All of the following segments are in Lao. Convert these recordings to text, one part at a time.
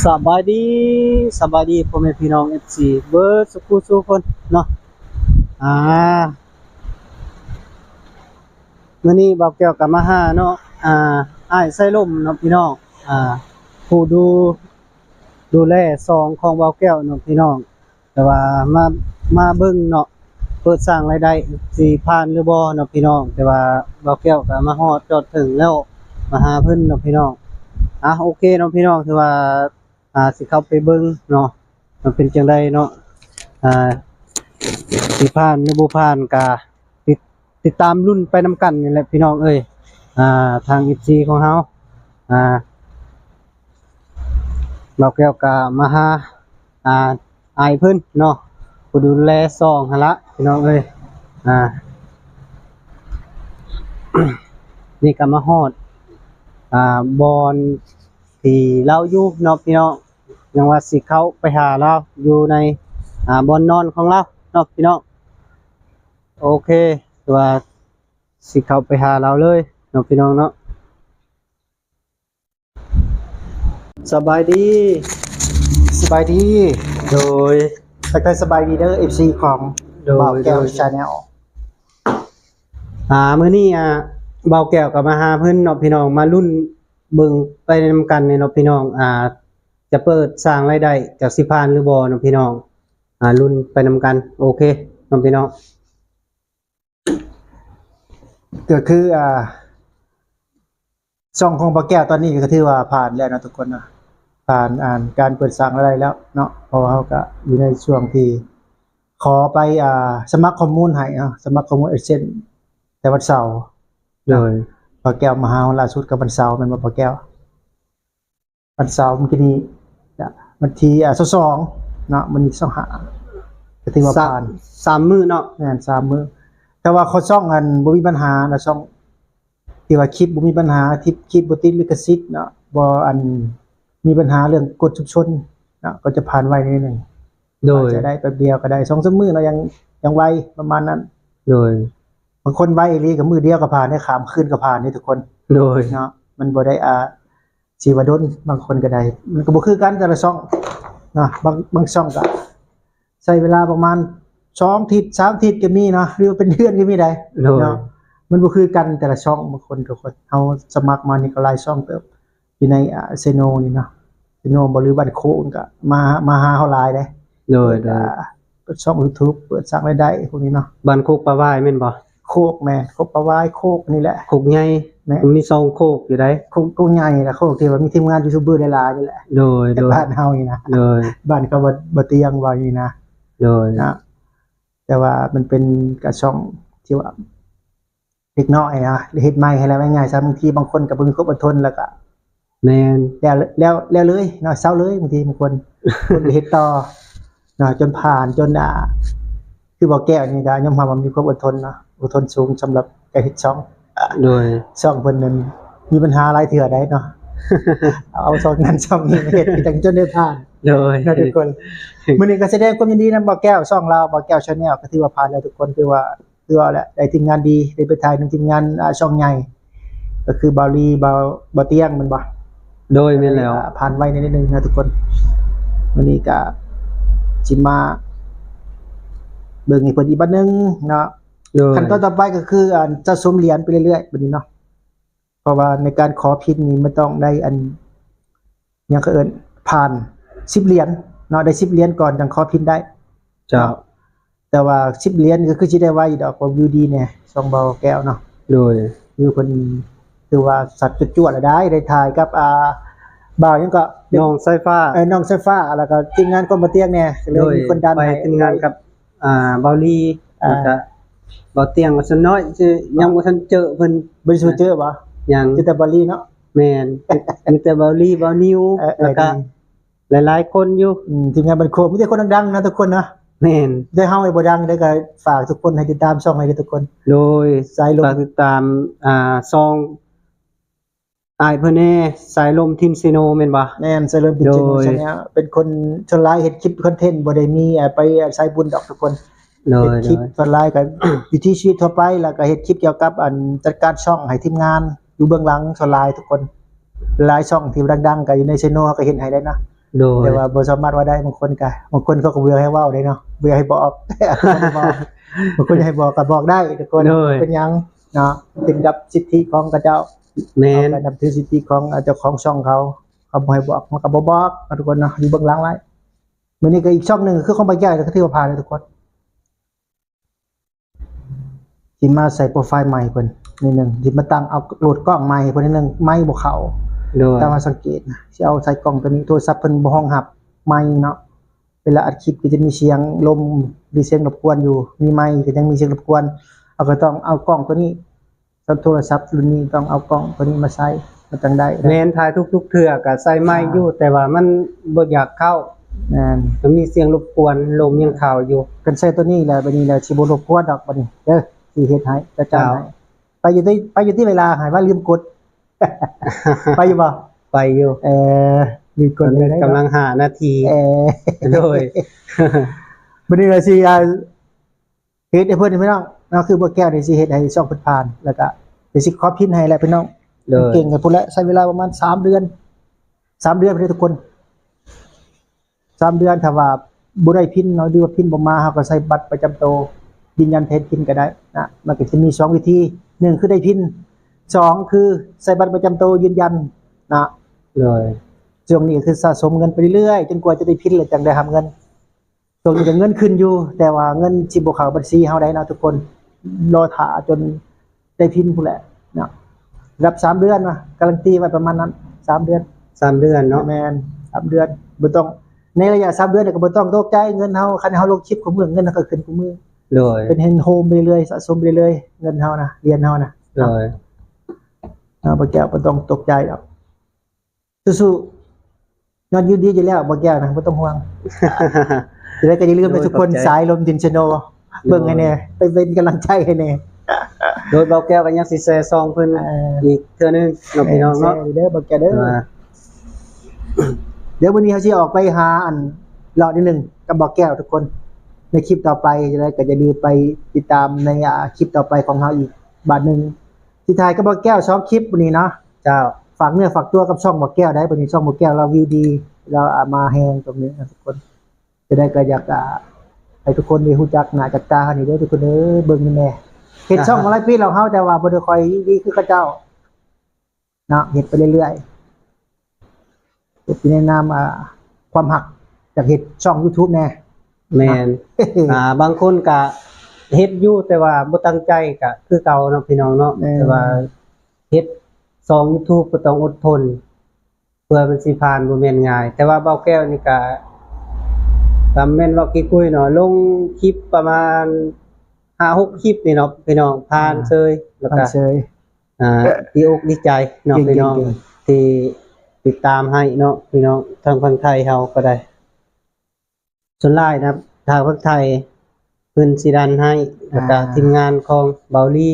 ສະບາຍດີ ສະບາຍດີພໍ່ແມ່ພີ່ນ້ອງ ເອັຟຊີ ເບິດສູ່ຜູ້ສູ່ຄົນເນາະ. ອ່າ ມື້ນີ້ບ່າວແກ້ວກໍມາຫາເນາະ ອ່າ ອ້າຍໄຊລົມເນາະພີ່ນ້ອງ ອ່າ ຜູ້ດູ ດູແລຊ່ອງຂອງບ່າວແກ້ວເນາະພີ່ນ້ອງ. ແຕ່ວ່າມາ ມາເບິ່ງເນາະ ເປີດສ້າງລາຍໄດ້ຊິຜ່ານຫຼືບໍ່ເນາະພີ່ນ້ອງ. ແຕ່ວ່າບ່າວແກ້ວກໍມາຮອດຈອດເຖິງແລ້ວ ມາຫາເພິ່ນເນາະພີ່ນ້ອງ. ອ່ະ ໂອເຄເນາະພີ່ນ້ອງ ຖືວ່າ ອ່າ ຊິເຂົ້າໄປເບິ່ງເນາະ ມັນເປັນຈັ່ງໃດເນາະ ອ່າ ຊິຜ່ານຫຼືບໍ່ຜ່ານ ກະຕິດ ຕິດຕາມລຸ້ນໄປນຳກັນນີ້ແຫຼະພີ່ນ້ອງເອີຍ. ອ່າ ທາງ ເອັຟຊີ ຂອງເຮົາ ອ່າ ບ່າວແກ້ວກະມາຫາ ອ່າ ອ້າຍເພິ່ນເນາະ ຜູ້ດູແລຊ່ອງຫັ້ນລະພີ່ນ້ອງເອີຍ. ອ່າ ນີ້ກໍມາຮອດ ອ່າ ບ່ອນທີ່ລາວຢູ່ເນາະພີ່ນ້ອງ. ຍັງວ່າຊິເຂົ້າໄປຫາລາວຢູ່ໃນ ອ່າ ບ່ອນນອນຂອງລາວເນາະພີ່ນ້ອງ. ໂອເຄ ຖືວ່າຊິເຂົ້າໄປຫາລາວເລີຍເນາະພີ່ນ້ອງເນາະ. ສະບາຍດີ ສະບາຍດີ ໂດຍ ທັກທາຍສະບາຍດີເດີ ເອັຟຊີ ຂອງ ໂດຍ ບ່າວແກ້ວ ໂດຍ Channel. ອ່າ ມື້ນີ້ ອ່າ ບ່າວແກ້ວກໍມາຫາເພິ່ນເນາະພີ່ນ້ອງ ມາລຸ້ນເບິ່ງໄປນຳກັນນີ້ເນາະພີ່ນ້ອງ ອ່າ ຈະເປີດສ້າງລາຍໄດ້ ຈະຊິຜ່ານຫຼືບໍ່ເນາະພີ່ນ້ອງ. ອ່າ ລຸ້ນໄປນຳກັນ ໂອເຄເນາະພີ່ນ້ອງ. ກໍຄື ອ່າ ຊ່ອງຂອງບ່າວແກ້ວຕອນນີ້ກໍຖືວ່າຜ່ານແລ້ວເນາະທຸກຄົນເນາະ ຜ່ານ ອ່າ ການເປີດສ້າງລາຍໄດ້ແລ້ວເນາະ ເພາະວ່າເຮົາກໍຢູ່ໃນຊ່ວງທີ່ຂໍໄປ ອ່າ ສະໝັກຂໍ້ມູນໃຫ້ເນາະ ສະໝັກຂໍ້ມູນ AdSense ແຕ່ວັນເສົາ. ໂດຍ ບ່າວແກ້ວມາຫາເຮົາລ່າສຸດກໍວັນເສົາແມ່ນບໍ່ບ່າວແກ້ວ? ວັນເສົາມື້ກີ້ນີ້ ວັນທີ ອ່າ ຊາວສອງເນາະ ມື້ນີ້ຊາວຫ້າ ກໍຖືວ່າຜ່ານ ສາມມື້ເນາະ. ແມ່ນ ສາມມື້ ແຕ່ວ່າຂອງຊ່ອງ ອັນ ບໍ່ມີບັນຫານະ ຊ່ອງທີ່ວ່າຄລິບບໍ່ມີບັນຫາ ຄລິບ ຄລິບບໍ່ຕິດລິຂະສິດເນາະ ບໍ່ ອັນ ມີບັນຫາເລື່ອງກົດຊຸກຊົນເນາະ ກໍຈະຜ່ານໄວໜ້ອຍໜຶ່ງ. ໂດຍ ອາດຈະໄດ້ແປັບດຽວກໍໄດ້ ສອງສາມມື້ເນາະ ຍັງ ຍັງໄວປະມານນັ້ນ. ໂດຍ ບາງຄົນໄວອີ່ຫຼີກໍມື້ດຽວກໍຜ່ານເດ້ ຂ້າມຄືນກໍຜ່ານເດ້ທຸກຄົນ. ໂດຍ ເນາະ ມັນບໍ່ໄດ້ ອ່າ ຊິວ່າດົນ ບາງຄົນກໍໄດ້ ມັນກໍບໍ່ຄືກັນແຕ່ລະຊ່ອງເນາະ ບາງ ບາງຊ່ອງກໍໃຊ້ເວລາປະມານສອງທິດ ສາມທິດກໍມີເນາະ ຫຼືວ່າເປັນເດືອນກໍມີໄດ໋. ໂດຍ ເນາະ ມັນບໍ່ຄືກັນແຕ່ລະຊ່ອງ ບາງຄົນກໍ ເຮົາສະໝັກມານີ້ກໍຫຼາຍຊ່ອງເຕີບ ຢູ່ໃນ ອ່າ ເຊໂນນີ້ເນາະ ເຊໂນບໍ່ ຫຼືບ້ານໂຄກນີ້ກໍມາ ມາຫາເຮົາຫຼາຍເດ້. ໂດຍ ເປີດ ໂດຍ ອ່າ ເປີດຊ່ອງ YouTube ເປີດສ້າງລາຍໄດ້ພວກນີ້ເນາະ. ບ້ານໂຄກປາຫວາຍແມ່ນບໍ່? ໂຄກ ແມ່ນ ໂຄກປາຫວາຍ ໂຄກນີ້ແຫຼະ ໂຄກໃຫຍ່. ແມ່ນ ມັນມີສອງໂຄກຢູ່ໃດ໋ ໂຄກ ໂຄກໃຫຍ່ລະ ໂຄກທີ່ວ່າມີທີມງານຢູທູບເບີຫຼາຍໆນີ້ແຫຼະ. ໂດຍ ແຕ່ ໂດຍ ບ້ານເຮົານີ້ນະ ໂດຍ ບ້ານເຂົາບໍ່ ບໍ່ຕຽງວ່ານີ້ນະ. ໂດຍ ນະ ແຕ່ວ່າມັນເປັນກະຊ່ອງທີ່ວ່າ ເດັກນ້ອຍນະ ເຮັດໃໝ່ໃຫ້ແລ້ວ ງ່າຍໆຊະ ບາງທີບາງຄົນກໍບໍ່ມີຄວາມອົດທົນ ແລ້ວກໍ ແມ່ນ ແລ້ວ ແລ້ວ ແລ້ວເລີຍເນາະ ເຊົາເລີຍ ບາງທີບາງຄົນ ຄົນກໍເຮັດຕໍ່ເນາະ ຈົນຜ່ານ ຈົນ ອ່າ ຄືບໍ່ແກ້ວນີ້ກໍຍອມຮັບວ່າມີຄວາມອົດທົນເນາະ ອົດທົນສູງສຳລັບການເຮັດຊ່ອງ. ໂດຍ ຊ່ອງເພິ່ນນັ້ນມີບັນຫາຫຼາຍເທື່ອໃດ໋ເນາະ ເອົາຊ່ອງນັ້ນຊ່ອງນີ້ມາເຮັດ ຈັ່ງຈົນໄດ້ຜ່ານ. ໂດຍ ເນາະທຸກຄົນ ມື້ນີ້ກໍສະແດງຄວາມຍິນດີນຳບ່າວແກ້ວ ຊ່ອງລາວ ບ່າວແກ້ວ Channel ກໍຖືວ່າຜ່ານແລ້ວທຸກຄົນ ຖືວ່າ ຄືວ່າແຫຼະ ໄດ້ທີມງານດີ ໄດ້ໄປຖ່າຍນຳທີມງານ ອ່າ ຊ່ອງໃຫຍ່ ກໍຄືບ່າວລີ ບ່າວ ບ່າວຕຽງແມ່ນບໍ່? ໂດຍ ແມ່ນແລ້ວ ອ່າ ຜ່ານໄວໜ້ອຍໜຶ່ງນະທຸກຄົນ. ມື້ນີ້ກະຊິມາເບິ່ງໃຫ້ເພິ່ນອີກບາດໜຶ່ງເນາະ. ໂດຍ ຂັ້ນຕອນຕໍ່ໄປກໍຄື ອັນ ສະສົມຫຼຽນໄປເລື້ອຍໆ ບາດນີ້ເນາະ ເພາະວ່າໃນການຂໍພິນນີ້ມັນຕ້ອງໄດ້ ອັນ ຫຍັງເຂົາເອີ້ນ ຜ່ານສິບຫຼຽນເນາະ ໄດ້ສິບຫຼຽນກ່ອນຈັ່ງຂໍພິນໄດ້. ເຈົ້າ ເນາະ ແຕ່ວ່າສິບຫຼຽນກໍຄືຊິໄດ້ໄວຢູ່ດອກ ເພາະວິວດີແດ່ ຊ່ອງບ່າວແກ້ວເນາະ. ໂດຍ ວິວເພິ່ນຖືວ່າສັດຈວດໆລະໄດ໋ ໄດ້ຖ່າຍກັບ ອ່າ ບ່າວຫຍັງເກາະ ນ້ອງສາຍຟ້າ ເອີ ນ້ອງສາຍຟ້າ ແລ້ວກໍທີມງານຄວາມບໍ່ຕຽງແດ່ ກໍເລີຍມີຄົນດັນໃຫ້ ໄປທີມງານກັບ ອ່າ ບ່າວລີ ອ່າ ແລ້ວກະບ່າວຕຽງວ່າຊັ້ນເນາະ ຍັງບໍ່ທັນເຈີເພິ່ນ. ບໍ່ໄດ້ເຈີບໍ່? ຍັງ ເຈີແຕ່ບ່າວລີເນາະ. ແມ່ນ ມີແຕ່ບ່າວລີ ບ່າວນິວ ເອີ ເອີ ແລ້ວກະ ຫຼາຍໆຄົນຢູ່ ອືມ ທີມງານບ້ານໂຄກ ມີແຕ່ຄົນດັງໆນະທຸກຄົນນະ. ແມ່ນ ແຕ່ເຮົານີ້ບໍ່ດັງເດ້ ກໍຝາກທຸກຄົນໃຫ້ຕິດຕາມຊ່ອງໃຫ້ເດີທຸກຄົນ. ໂດຍ ສາຍລົມ ຝາກຕິດຕາມ ອ່າ ຊ່ອງ ອ້າຍເພິ່ນແດ່ ສາຍລົມທິນເຊໂນແມ່ນບໍ່? ແມ່ນ ສາຍລົມທິນເຊໂນ ໂດຍ Channel ເປັນຄົນສ່ວນຫຼາຍເຮັດຄລິບຄອນເທັນ ບໍ່ໄດ້ມີ ອ່າ ໄປ ອ່າ ສາຍບຸນດອກທຸກຄົນ. ໂດຍ ເຮັດຄລິບ ໂດຍ ສ່ວນຫຼາຍກໍວິຖີຊີວິດທົ່ວໄປ ແລ້ວກໍເຮັດຄລິບກ່ຽວກັບ ອັນ ຈັດການຊ່ອງໃຫ້ທີມງານຢູ່ເບື້ອງຫຼັງ ສ່ວນຫຼາຍທຸກຄົນ. ຫຼາຍຊ່ອງທີ່ດັງໆກໍຢູ່ໃນເຊໂນ ເຮົາກໍເຮັດໃຫ້ໄດ້ນະ. ໂດຍ ແຕ່ວ່າບໍ່ສາມາດເວົ້າໄດ້ ບາງຄົນກະ ບາງຄົນເຂົາກໍບໍ່ຢາກໃຫ້ເວົ້າເດ້ເນາະ ບໍ່ຢາກໃຫ້ບອກ ບໍ່ຢາກໃຫ້ບອກ ບາງຄົນຢາກໃຫ້ບອກກໍບອກໄດ້ທຸກຄົນ ໂດຍ ເປັນຫຍັງເນາະ ຂຶ້ນກັບສິດທິຂອງເຂົາເຈົ້າ ແມ່ນ ເຮົາກໍນັບຖືສິດທິຂອງເຈົ້າຂອງຊ່ອງເຂົາ ເຂົາບໍ່ໃຫ້ບອກ ເຮົາກໍບໍ່ບອກເນາະທຸກຄົນເນາະ ຢູ່ເບື້ອງຫຼັງໄວ້. ມື້ນີ້ກໍອີກຊ່ອງໜຶ່ງ ກໍຄືຂອງບາແກ້ວ ກໍຖືວ່າຜ່ານແລ້ວທຸກຄົນ. ຊິມາໃສ່ໂປຣໄຟລ໌ໃໝ່ເພິ່ນນິດໜຶ່ງ ຊິມາຕັ້ງເອົາໂຫຼດກ້ອງໃໝ່ເພິ່ນນິດໜຶ່ງ ໄມບໍ່ເຂົ້າ ໂດຍ ຕາມເຮົາສັງເກດນະ ຊິເອົາໃສ່ກ້ອງໂຕນີ້ ໂທລະສັບເພິ່ນບໍ່ຮອງຮັບໄມເນາະ ເວລາອັດຄລິບກໍຈະມີສຽງລົມ ຫຼື ສຽງລົບກວນຢູ່ ມີໄມກໍຍັງມີສຽງລົບກວນ ເຮົາກໍຕ້ອງເອົາກ້ອງໂຕນີ້ ໂທລະສັບລຸ້ນນີ້ຕ້ອງເອົາກ້ອງໂຕນີ້ມາໃສ່ ມັນຈັ່ງໄດ້ນະ ແມ່ນ ຖ່າຍທຸກໆເທື່ອກໍໃສ່ໄມຢູ່ ອ່າ ແຕ່ວ່າມັນບໍ່ຢາກເຂົ້າ ແມ່ນ ມັນມີສຽງລົບກວນ ລົມຍັງເຂົ້າຢູ່ ຄັນໃສ່ໂຕນີ້ແລ້ວ ບາດນີ້ແລ້ວຊິບໍ່ລົບກວນດອກ ບາດນີ້ເດີ ຊິເຮັດໃຫ້ ຈັດການໃຫ້ ເຈົ້າ ໄປຢູ່ຕິ ໄປຢູ່ຕິເວລາ ໃຫ້ວ່າລືມກົດ ໄປຢູ່ບໍ່? ໄປຢູ່ ເອີ ລືມກົດເລີຍ ກຳລັງຫ້ານາທີ ເອີ ໂດຍ ບາດນີ້ກໍຊິ ອ່າ ເຮັດໃຫ້ເພິ່ນ ພີ່ນ້ອງເນາະ ຄືບໍ່ແກ້ວນີ້ຊິເຮັດໃຫ້ຊ່ອງເພິ່ນຜ່ານ ແລ້ວກະຊິຂໍພິນໃຫ້ແຫຼະພີ່ນ້ອງ ໂດຍ ເກັ່ງກັນພຸ້ນແຫຼະ ໃຊ້ເວລາປະມານສາມເດືອນ ສາມເດືອນພຸ້ນເດ້ທຸກຄົນ ສາມເດືອນ ຖ້າວ່າບໍ່ໄດ້ພິນເນາະ ຫຼືວ່າພິນບໍ່ມາ ເຮົາກໍໃຊ້ບັດປະຈຳໂຕຢືນຢັນແທນພິນກໍໄດ້ນະ ມັນກໍຈະມີສອງວິທີ ໜຶ່ງຄືໄດ້ພິນ ສອງຄືໃຊ້ບັດປະຈຳໂຕຢືນຢັນນະ ໂດຍ ຊ່ວງນີ້ກໍຄືສະສົມເງິນໄປເລື້ອຍໆ ຈົນກວ່າຈະໄດ້ພິນ ແລ້ວຈັ່ງໄດ້ຮັບເງິນ. ຊ່ວງນີ້ກໍເງິນຂຶ້ນຢູ່ ແຕ່ວ່າເງິນຊິບໍ່ເຂົ້າບັນຊີເຮົາໄດ້ເນາະທຸກຄົນ ລໍຖ້າຈົນໄດ້ພິນພຸ້ນແຫຼະເນາະ ລະດັບສາມເດືອນນະ ກາຣັນຕີໄວ້ປະມານນັ້ນ ສາມເດືອນ ສາມເດືອນເນາະ ແມ່ນ ສາມເດືອນ ບໍ່ຕ້ອງ ໃນໄລຍະສາມເດືອນນີ້ກໍບໍ່ຕ້ອງຕົກໃຈ ເງິນເຮົາ ຄັນເຮົາລົງຄລິບຄູ່ມື້ ເງິນເຮົາກໍຂຶ້ນຄູ່ມື້ ໂດຍ ເປັນເຫັນໂຮມໄປເລື້ອຍ ສະສົມໄປເລື້ອຍ ເງິນເຮົານະ ຫຼຽນເຮົານະ ໂດຍ ເນາະ ບໍ່ຕ້ອງຕົກໃຈດອກ. ສູ້ໆ ຍອດວິວດີຢູ່ແລ້ວ ບໍ່ແກ້ວນະ ບໍ່ຕ້ອງຫ່ວງ ຈັ່ງໃດກໍຢ່າລືມເດີທຸກຄົນ ສາຍລົມດິນຊະໂນ ເບິ່ງໃຫ້ແດ່ ໄປເປັນກຳລັງໃຈໃຫ້ແດ່ ໂດຍ ບໍ່ແກ້ວກໍຍັງຊິແຊຊ່ອງເພິ່ນ ເອີ ອີກເທື່ອໜຶ່ງເນາະ ພີ່ນ້ອງເນາະ ເດີ ບໍ່ແກ້ວເດີ ດຽວມື້ນີ້ເຮົາຊິອອກໄປຫາອັນເລາະນິດໜຶ່ງກັບບໍ່ແກ້ວທຸກຄົນ ໃນຄລິບຕໍ່ໄປ ຈັ່ງໃດກໍຢ່າລືມໄປຕິດຕາມໃນ ອ່າ ຄລິບຕໍ່ໄປຂອງເຮົາອີກບາດໜຶ່ງ ຊິຖ່າຍກັບບໍ່ແກ້ວສອງຄລິບມື້ນີ້ເນາະ ເຈົ້າ ຝາກເນື້ອຝາກຕົວກັບຊ່ອງບໍ່ແກ້ວໄດ້ ບັດນີ້ຊ່ອງບໍ່ແກ້ວລາວວິວດີ ລາວ ອ່າ ມາແຮງຕົງນີ້ນະທຸກຄົນ ຈະໄດ້ກໍຢາກ ອ່າ ໃຫ້ທຸກຄົນໄດ້ຮູ້ຈັກໜ້າຈັກຕາເຮົານີ້ເດີທຸກຄົນເດີ ເບິ່ງນີ້ແດ່ ເຮັດຊ່ອງມາຫຼາຍປີແລ້ວເຮົາ ແຕ່ວ່າບໍ່ໄດ້ຄ່ອຍດີຄືເຂົາເຈົ້າເນາະ ເຮັດໄປເລື້ອຍໆ ເຮັດໃນນາມ ອ່າ ຄວາມຮັກ ຢາກເຮັດຊ່ອງຢູທູບແດ່ ແມ່ນ ອ່າ ບາງຄົນກະເຮັດຢູ່ ແຕ່ວ່າບໍ່ຕັ້ງໃຈກະຄືເກົ່າເນາະ ພີ່ນ້ອງເນາະ ແມ່ນ ແຕ່ວ່າເຮັດຊ່ອງຢູທູບກໍຕ້ອງອົດທົນ ເພື່ອມັນຊິຜ່ານບໍ່ແມ່ນງ່າຍ ແຕ່ວ່າເບົາແກ້ວນີ້ກະ ກະແມ່ນເວົ້າກີ້ກຸ້ຍເນາະ ລົງຄລິບປະມານຫ້າຫົກຄລິບນີ້ເນາະ ພີ່ນ້ອງ ຜ່ານເຊີຍ ແລ້ວກະ ຜ່ານເຊີຍ ອ່າ ດີອົກດີໃຈເນາະ ເກັ່ງໆ ພີ່ນ້ອງ ທີ່ຕິດຕາມໃຫ້ເນາະ ພີ່ນ້ອງ ທາງຝັ່ງໄທເຮົາກໍໄດ້ ສ່ວນຫຼາຍນະ ທາງຝັ່ງໄທເພິ່ນຊິດັນໃຫ້ ແລ້ວກະ ອ່າ ທີມງານຂອງເບົາລີ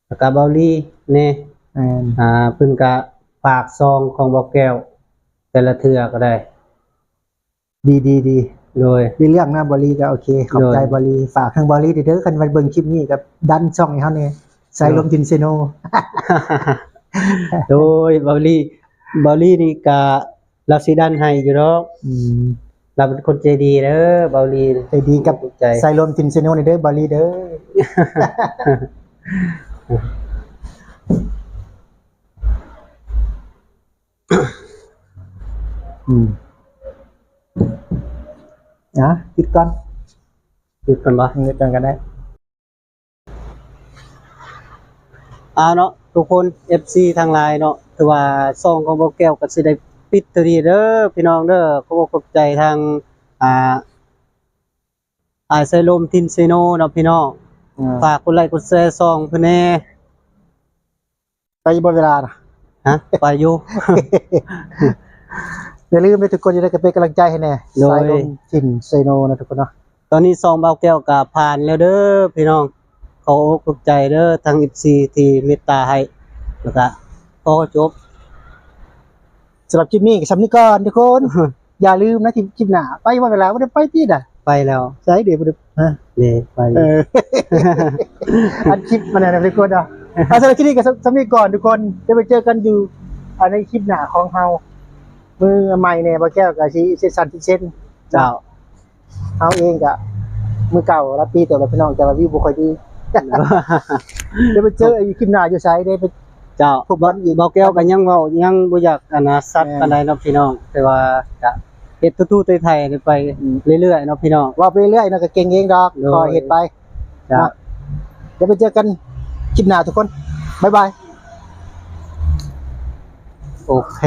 ແລ້ວກະເບົາລີແດ່ ແມ່ນ ອ່າ ເພິ່ນກະຝາກຊ່ອງຂອງເບົາແກ້ວ ແຕ່ລະເທື່ອກໍໄດ້ ດີໆໆ ໂດຍ ມີເລື່ອງນະ ເບົາລີກໍໂອເຄ ຂອບໃຈ ໂດຍ ເບົາລີ ຝາກທາງເບົາລີເດີ ຄັນວ່າເບິ່ງຄລິບນີ້ກໍດັນຊ່ອງໃຫ້ເຮົາແດ່ ສາຍລົມ ໂດຍ ທິນເຊໂນ ໂດຍ ເບົາລີ ເບົາລີນີ້ກະ ລາວຊິດັນໃຫ້ຢູ່ດອກ ອືມ ລາວເປັນຄົນໃຈດີເດີ ເບົາລີ ໃຈດີກັບ ໃຈ ສາຍລົມທິນເຊໂນນີ້ເດີ ເບົາລີເດີ ອືມ ອ່ະ ປິດກ່ອນ ປິດກ່ອນບໍ່? ປິດກ່ອນກໍໄດ້. ອ່າເນາະ ທຸກຄົນ ເອັຟຊີ ທັງຫຼາຍເນາະ ຖືວ່າຊ່ອງຂອງບໍ່ແກ້ວກໍຊິໄດ້ປິດເທົ່ານີ້ເດີພີ່ນ້ອງເດີ ຂໍຂອບໃຈທາງ ອ່າ ອ້າຍໄຊລົມ ທິນເຊໂນເນາະພີ່ນ້ອງ ອ່າ ຝາກກົດໄລກົດແຊຊ່ອງເພິ່ນແດ່. ໄປຢູ່ບໍ່ເວລານະ? ຮະ? ໄປຢູ່. ຢ່າລືມເດີທຸກຄົນ ຢ່າລືມເປັນກຳລັງໃຈໃຫ້ແດ່ ໂດຍ ສາຍລົມ ທິນເຊໂນ ນະທຸກຄົນເນາະ. ຕອນນີ້ຊ່ອງບ່າວແກ້ວກໍຜ່ານແລ້ວເດີພີ່ນ້ອງ ຂໍອົກຂອບໃຈເດີທາງ ເອັຟຊີ ທີ່ເມດຕາໃຫ້ ແລ້ວກໍຂໍຈົບ ສຳລັບຄລິບນີ້ກໍສ່ຳນີ້ກ່ອນທຸກຄົນ. ຢ່າລືມນະ ຄລິບ ຄລິບໜ້າ ໄປບໍ່ເວລາ ບໍ່ໄດ້ໄປຕິນະ? ໄປແລ້ວ. ໃສເດ ບໍ່ໄດ້ ຮະ? ເດ ໄປ ເອີ ອັນຄລິບມັນນະທຸກຄົນເນາະ. ເອົາ ສຳລັບຄລິບນີ້ກໍສ່ຳ ສ່ຳນີ້ກ່ອນທຸກຄົນ ຈະໄປເຈີກັນຢູ່ ອ່າ ໃນຄລິບໜ້າຂອງເຮົາ ມືໃໝ່ແດ່ ບໍ່ແກ້ວກໍຊິເຊັນຊັນເຊັນ ເຈົ້າ. ເຮົາເອງກະມືເກົ່າຫຼາຍປີເຕີບແລ້ວພີ່ນ້ອງ ແຕ່ວ່າວິວບໍ່ຄ່ອຍດີ. ດຽວໄປເຈີອີກຄລິບໜ້າຢູ່ໃສເດ້ ໄປ ເຈົ້າ ພົບກັນອີກ. ເບົາແກ້ວກໍຍັງເວົ້າ ຍັງບໍ່ຢາກອັນນາຊັດ ແມ່ນ ປານໃດເນາະພີ່ນ້ອງ ແຕ່ວ່າກະເຮັດຕູ້ໆໄຖໆໄປ ອືມ ເລື້ອຍໆເນາະພີ່ນ້ອງ ເວົ້າໄປເລື້ອຍໆເນາະ ກໍເກັ່ງເອງດອກ. ໂດຍ ຄ່ອຍເຮັດໄປ. ເຈົ້າ ເນາະ ດຽວໄປເຈີກັນຄລິບໜ້າທຸກຄົນ ບາຍບາຍ. ໂອເຄ